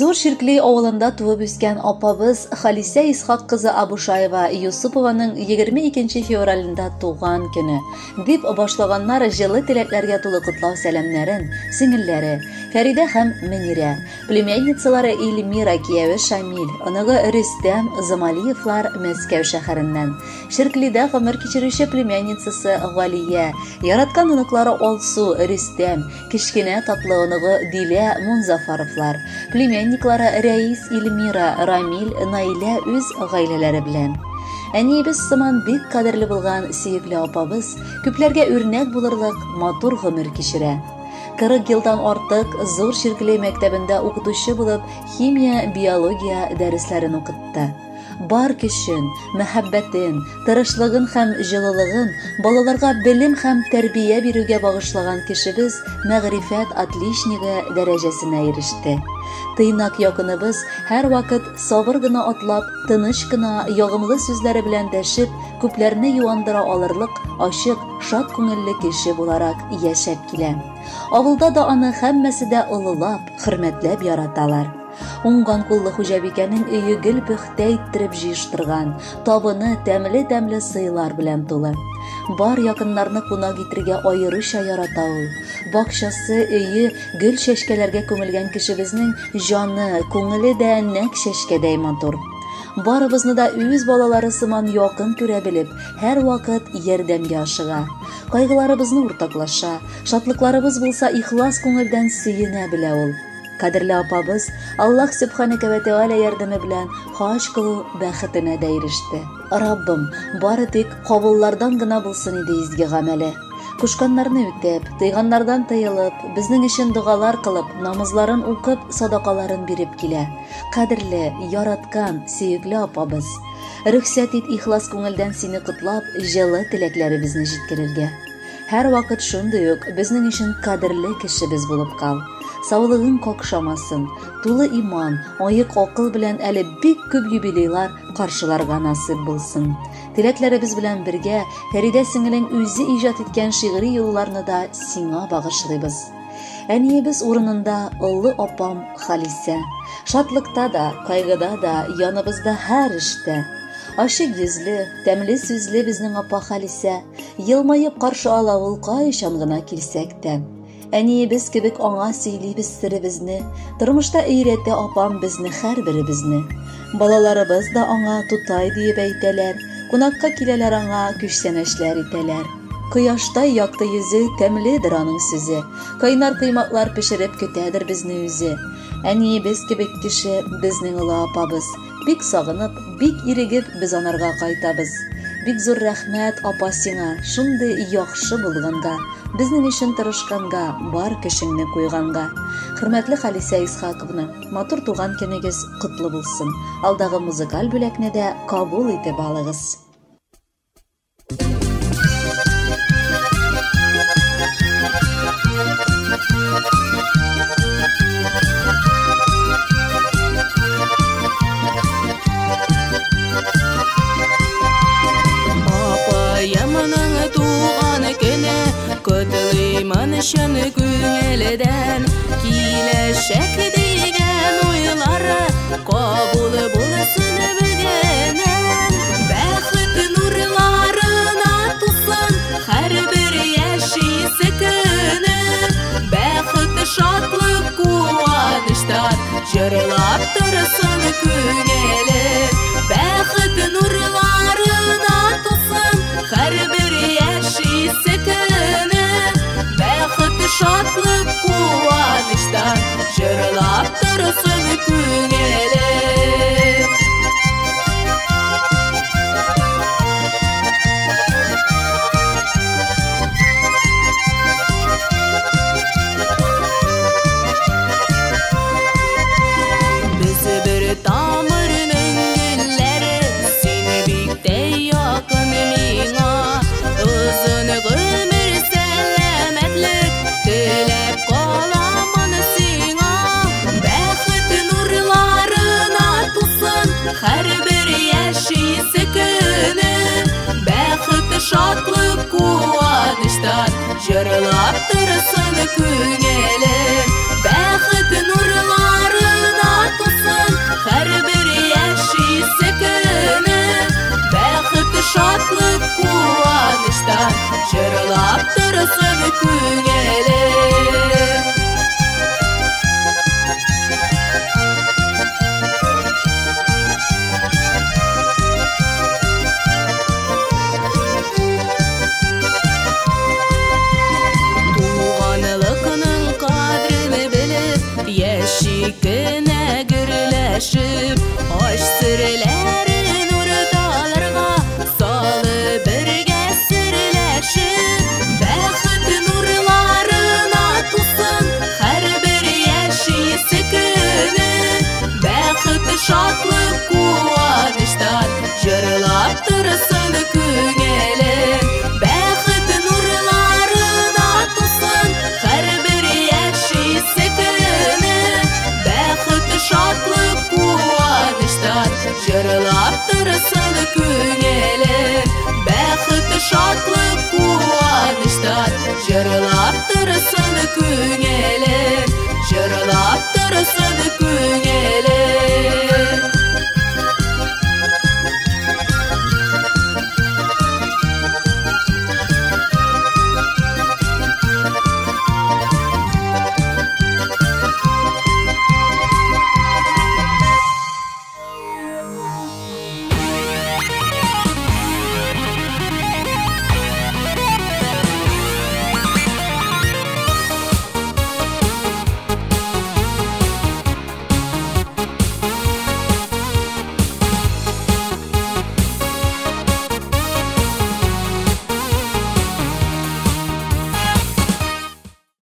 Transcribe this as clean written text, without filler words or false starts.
Зур Ширкли авылында туып үскән апабыз Халисә Исхак кызы Абушаева Юсупованың 22 февралендә туган көне, дип башлаганнар җылы теләкләргә тулы котлау сәламнәрен сеңелләре Фәридә һәм Мөнирә, племянницалары Эльмира, кияве Шамил, оныгы Рөстәм Замалиевлар Мәскәү шәһәреннән. Ширклидә гомер кичерүче племянницасы Галия, яраткан оныклары Алсу, Рөстәм, Кечкенә татлы оныгы Дилә Мунзафаровлар, племянниклары Рәис, Эльмира, Рамил, Наилә үз гаиләләре белән. Әниебез сыман бик кадерле булган сөекле апабыз күпләргә үрнәк булырлык матур гомер кичерә. 40 елдан артык Зур Ширкле мәктәбендә укытучы булып химия, биология дәресләрен укытты. Бар көчен, мәхәббәтен, тырышлыгын һәм җылылыгын балаларга белем һәм тәрбия бирүгә багышлаган кешебез мәгърифәт отличнигы дәрәҗәсенә иреште. Тыйнак якыныбыз һәрвакыт сабыр гына атлап, тыныч кына, ягымлы сүзләре белән дәшеп, күпләрне юандыра алырлык ачык, шат күңелле кеше буларак яшәп килә. Авылда да аны һәммәсе дә олылап, хөрмәтләп яраталар. Уңган куллы хуҗабикәнең өе гел пөхтә иттереп җыештырган, табыны тәмле-тәмле сыйлар белән тулы. Бар якыннарны кунак итергә аеруча ярата ул. Бакчасы, өе гөл чәчкәләргә күмелгән кешебезнең җаны, күңеле дә нәкъ чәчкәдәй матур. Барыбызны да үз балалары сыман якын күрә белеп, һәрвакыт ярдәмгә ашыга. Кайгыларыбызны уртаклаша, шатлыкларыбыз булса ихлас күңелдән сөенә белә ул. Кадерле апабыз Аллаһ Сүбхәнәкә вә Тәгалә ярдәме белән хаҗ кылу бәхетенә дә иреште. Раббым, бары тик кабуллардан гына булсын иде изге гамәле. Кушканнарны үтәп, тыйганнардан тыелып, безнең өчен догалар кылып, намазларын укып, садакаларын биреп килә. Кадерле, яраткан, сөекле апабыз. Рөхсәт ит ихлас күңелдән сине котлап, җылы теләкләребезне җиткерергә. Һәрвакыт шундый ук безнең өчен кадерле кешебез булып кал. Саулыгың какшамасын, тулы иман, аек акыл белән әле бик күп юбилейлар каршыларга насыйп булсын. Теләкләребез белән бергә Фәридә сеңелең үзе иҗат иткән шигъри юлларны да сиңа багышлыйбыз. Әниебез урынында олы апам Халисә. Шатлыкта да, кайгыда да, яныбызда һәр эштә. Ачык йөзле, тәмле сүзле безнең апа Халисә. Елмаеп каршы ала ул кайчан гына килсәк тә. Әниебез кебек аңа сөйлибез серебезне, тормышта өйрәтә апам безне һәрберебезне. Балаларыбыз да аңа тутай диеп әйтәләр, кунакка киләләр аңа күчтәнәчләр итәләр. Кояштай якты йөзе, тәмледер аның сүзе. Кайнар коймаклар пешереп көтәдер безне үзе. Әниебез кебек кеше безнең олы апабыз. Бик сагынып, бик ирегеп без анарга кайтабыз. Бик зур рәхмәт, апа, сиңа, шундый яхшы булганга, безнең өчен тырышканга, бар көчеңне куйганга. Хөрмәтле Халисә Исхаковна, матур туган көнегез котлы булсын. Алдагы музыкаль бүләкне дә кабул итеп алыгыз. Апаемның туган көне котлыймын чын күңелдән. Киләчәк дигән уйлары кабул булсын бүгеннән. Бәхет нурларына тулсын һәрбер яшисе көне. Бәхет, шатлык, куаныштан җырлап торсын күңеле. Бәхет нурларына тулсын һәрбер яшисе көне. Бәхет, шатлык, куаныштан җырлап торсын күңеле. Без бер тамырның гөлләре, син бик тә якын миңа. Озын гомер, сәламәтлек теләп каламын сиңа. Бәхет нурларына тулсын һәрбер яшисе көне. Бәхет, шатлык, куаныштан җырлап торсын күңеле. Бәхет нурларына куаныштан җырлап торсын күңелем. Туганлыкның кадерен белеп, яши кенә гөрләшеп, ач серләрен урталарга салып бергә серләшеп, бәхет нурларына тулсын һәрбер яшисе көне, бәхет, шатлык, куаныштан җырлап торсын күңелем. Бәхет нурларына тулсын һәрбер яшисе көне, бәхет, шатлык, куаныштан җырлап торсын күңелем. Бәхет, шатлык, куаныштан җырлап торсын күңелем.